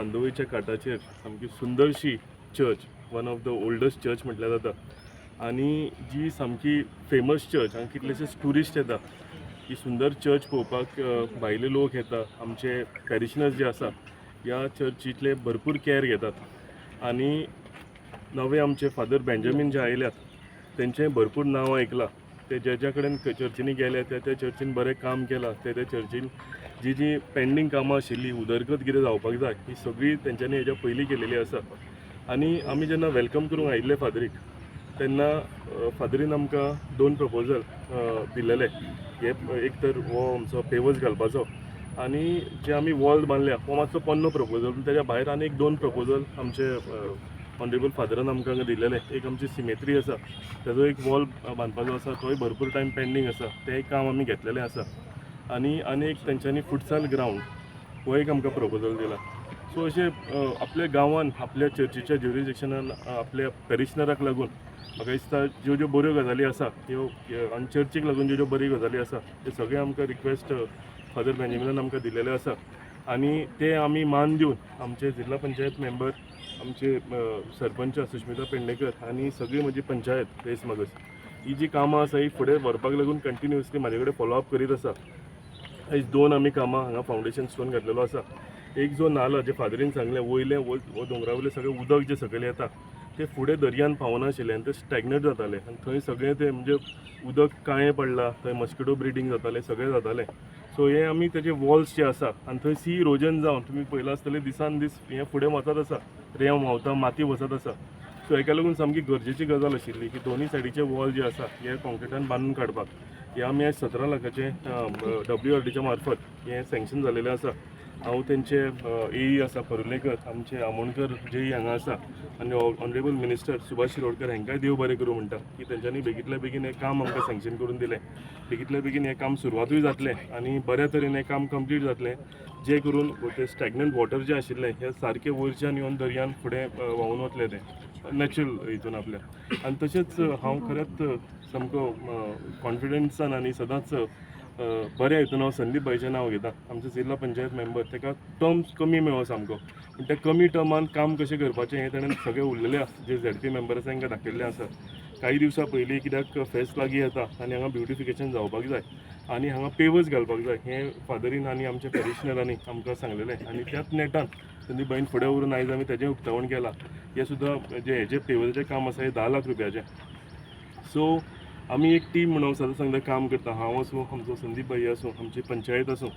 मांडवीच्या काठाचेर सामकी सुंदरशी church, one of the oldest church म्हटल्यार जाता आनी जी सामकी फेमस चर्च. हांगा कितलेशेच ट्युरिस्ट येता ही सुंदर चर्च पळोवपाक. भायले लोक येता. आमचे पॅरिशनर्स जे आसा, ह्या चर्चींतले भरपूर कॅर घेतात आनी नवे आमचे फादर बेंजामीन जे आयल्यात, तेंचें भरपूर नांव आयकलां. ते ज्या ज्या कडेन चर्चींनी गेले, त्या त्या चर्चीन बरें काम केलां. ते त्या चर्चीन जी जी पेंडींग कामां आशिल्लीं, उदरगत कितें जावपाक जाय, ही सगळी तेंच्यांनी हेज्या पयलीं केलेली आसा. आनी आमी जेन्ना welcome करूंक आयिल्ले फादरीक, तेन्ना फादरीन आमकां दोन प्रपोजल दिल्लेले. हे एक तर हो आमचो पेवर्स घालपाचो आनी जे आमी वॉल बांदल्या हो मातसो पोन्नो प्रपोजल. पूण तेज्या भायर आनी एक दोन प्रपोजल आमचे ऑनरेबल फादरान आमकां हांगा दिलेले. एक आमची सिमेत्री आसा, तेजो एक वॉल बांदपाचो आसा, तोय भरपूर टायम पेंडींग आसा, तें काम आमी घेतलेलें आसा. आनी आनी एक तेंच्यांनी फुटसाल ग्रावंड हो एक आमकां प्रपोजल दिला. सो अशें आपल्या गांवान, आपल्या चर्चीच्या ज्युरिडिक्शनान, आपल्या पॅरिशनराक लागून म्हाका दिसता ज्यो ज्यो बऱ्यो गजाली आसा त्यो आनी चर्चीक लागून ज्यो ज्यो बऱ्यो गजाली आसा, त्यो सगळें आमकां रिक्वेस्ट फादर बेंजामिनान आमकां दिलेलें आसा. आनी ते आमी मान दिवन आमचे जिल्हा पंचायत मेंबर, आमचे सरपंच सुष्मिता पेडणेकर आनी सगळी म्हजी पंचायत रेस मागस ही जी कामां आसा, ही फुडें व्हरपाक लागून कंटिन्युअसली म्हाजे कडेन फॉलो अप करीत आसा. आयज दोन आमी कामां हांगा फावंडेशन स्टोन घातलेलो आसा. एक जो नाला, जे फादरीन सांगलें, वयलें हो दोंगरा वयलें सगळें उदक जें सकयल येता, तें फुडें दर्यान पावनाशिल्लें आनी तें स्टॅग्नेट जातालें आनी थंय सगळें तें म्हणजे उदक काळें पडलां, थंय मस्किटो ब्रिडींग जातालें, सगळें जातालें. सो हें आमी तेजे वॉल्स जे आसा आनी थंय सी इरोजन जावन तुमी पळयलां आसतलें, दिसान दीस हें फुडें वचत आसा, रेंव व्हांवता, माती वचत आसा. सो हेका लागून सामकी गरजेची गजाल आशिल्ली की दोनूय सायडीचे वॉल जे आसा, हे कॉन्क्रिटान बांदून काडपाक. हे आमी आयज 17 लाखाचें डब्ल्यू आर डीच्या मार्फत हें सँक्शन जालेलें आसा. हांव तेंचे ए आसा परुलेकर, आमचे आमोणकर जेई हांगा आसा आनी ऑनरेबल मिनिस्टर सुभाष शिरोडकर हांकांय देव बरें करूं म्हणटा की तेंच्यांनी बेगींतल्या बेगीन हें काम आमकां सँक्शन करून दिलें. बेगींतल्या बेगीन हें काम सुरवातूय जातलें आनी बऱ्या तरेन हें काम कंप्लीट जातलें, जे करून ते स्टॅग्नंट वॉटर जें आशिल्लें, हें सारकें वयरच्यान येवन दर्यान फुडें व्हांवून वतलें तें नॅचरल हितून आपल्या. आनी तशेंच हांव खरेंच सामको कॉन्फिडन्सान आनी सदांच बऱ्या हितून हांव संदीप भाईचें नांव घेता, आमचे जिल्हा पंचायत मेंबर. ताका टर्म्स कमी मेळ्ळो सामको, पूण त्या कमी टर्मान काम कशें करपाचें हें ताणें सगळें उरलेलें जे झेडपी मेंबर आसा तांकां दाखयल्लें आसा. काही दिवसां पयलीं, कित्याक फेस्त लागीं येता आनी हांगा ब्युटिफिकेशन जावपाक जाय आनी हांगा पेवर्स घालपाक जाय, हें फादरीन आनी आमच्या पॅरिशनरांनी आमकां सांगलेलें आनी त्याच नेटान संदीप भाईन फुडें व्हरून आयज आमी तेजें उक्तावण केलां. हें सुद्दां जें हेजें पेवर्साचें काम आसा, हें 10 लाख रुपयाचें. सो आमी एक टीम म्हणून सदां सांगता काम करता. हांव आसूं, आमचो संदीप भाई आसूं, आमची पंचायत आसूं,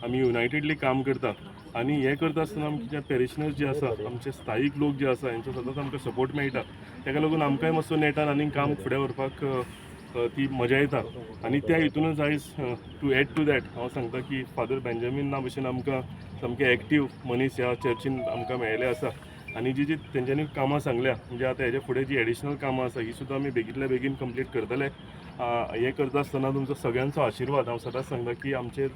आमी युनायटेडली काम करता. आनी हें करता आसतना आमचे जे पॅरिशनर्स जे आसा, आमचे स्थायीक लोक जे आसा, हेंचो सदांच आमकां सपोर्ट मेळटा. ताका लागून आमकांय मातसो नेटान आनीक काम फुडें व्हरपाक ती मजा येता. आनी त्या हितूनच आयज टू एड टू that हांव सांगता की फादर बेंजामीन ना भशेन आमकां सामके एक्टीव मनीस ह्या चर्चीन आमकां मेळिल्ले आसा. आनी जी जी तेंच्यांनी कामां सांगल्या, म्हणजे आतां हेजे फुडें जी एडिशनल कामां आसा, ही सुद्दां आमी बेगींतल्या बेगीन कंप्लीट करतले. हें करता आसतना तुमचो सगळ्यांचो आशिर्वाद, हांव सदांच सांगता की आमचेर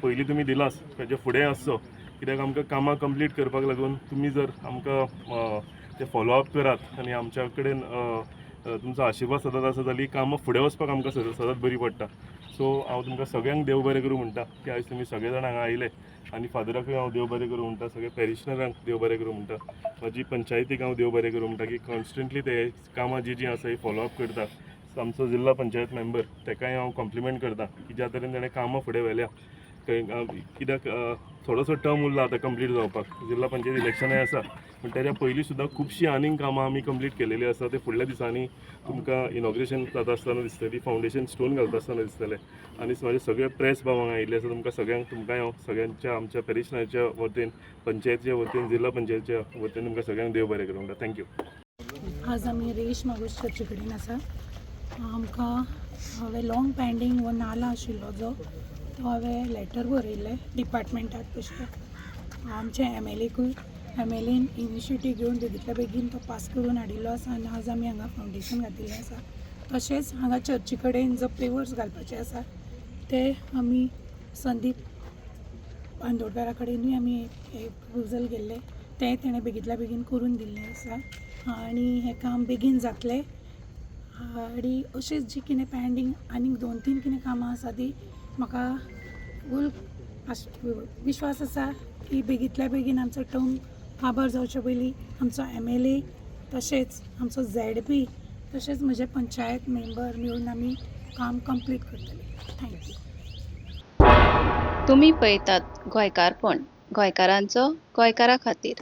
पयलीं तुमी दिलाच, तेजे फुडें आसचो, कित्याक आमकां कामां कंप्लीट करपाक लागून तुमी जर आमकां ते फॉलो अप करात आनी आमच्या कडेन तुमचो आशिर्वाद सदांच आसा जाल्यार ही कामां फुडें वचपाक आमकां सदांच सदांच बरी पडटा. सो हांव तुमकां सगळ्यांक देव बरें करूं म्हणटा की आयज तुमी सगळे जाण हांगा आयले. आनी फादराकूय हांव देव बरें करूं म्हणटा, सगळे पॅरिशनरांक देव बरें करूं म्हणटा, म्हाजी पंचायतीक हांव देव बरें करूं म्हणटा की कॉन्स्टंटली ते कामां जी जी आसा ही फॉलो अप करता. सो आमचो जिल्हा पंचायत मेंबर, तेकाय हांव कॉम्प्लिमेंट करता की ज्या तरेन तेणें कामां फुडें व्हेल्या. कित्याक थोडोसो टर्म उरला आतां कंप्लीट जावपाक, जिल्हा पंचायत इलेक्शनय आसा, पूण तेज्या पयलीं सुद्दां खुबशीं आनीक कामां आमी कंप्लीट केलेलीं आसा. ते फुडल्या दिसांनी तुमकां इनॉग्रेशन जाता आसतना दिसतली, फावंडेशन स्टोन घालता आसतना दिसतलें. आनी म्हाजे सगळे प्रेस भाव हांगा आयिल्ले आसा, तुमकां सगळ्यांक, तुमकांय हांव सगळ्यांच्या आमच्या पॅरिशनाच्या वतीन, पंचायतीच्या वतीन, जिल्हा पंचायतीच्या वतीन तुमकां सगळ्यांक देव बरें करूं म्हणटा. Thank you. आज आमी रेश मागूश चर्ची कडेन आसा. आमकां हांवें लॉंग पेंडींग हो नाला आशिल्लो जो, तो हांवें लेटर बरयल्लें डिपार्टमेंटाक, तशें आमच्या एमएलएकूय. एमएलएन इनिशिएटीव घेवन बेगींतल्या बेगीन तो पास करून हाडिल्लो आसा आनी आज आमी हांगा फावंडेशन घातिल्लें आसा. तशेंच हांगा चर्ची कडेन जो पेवर्स घालपाचे आसा, ते आमी संदीप बांदोडकारा कडेनूय आमी हे प्रपोजल केल्लें, तें तेणें बेगींतल्या बेगीन करून दिल्लें आसा आनी हें काम बेगीन जातलें. आनी अशेंच जी कितें पेंडींग आनीक दोन तीन कितें कामां आसा, ती म्हाका फूल विश्वास आसा की बेगींतल्या बेगीन आमचो टर्म काबार जावचे पयलीं आमचो एमएलए तशेंच आमचो झेडपी तशेंच म्हजे पंचायत मेंबर मेळून आमी काम कंप्लीट करतले. Thank you. तुमी पळयतात गोंयकारपण, गोंयकारांचो गोंयकारा खातीर.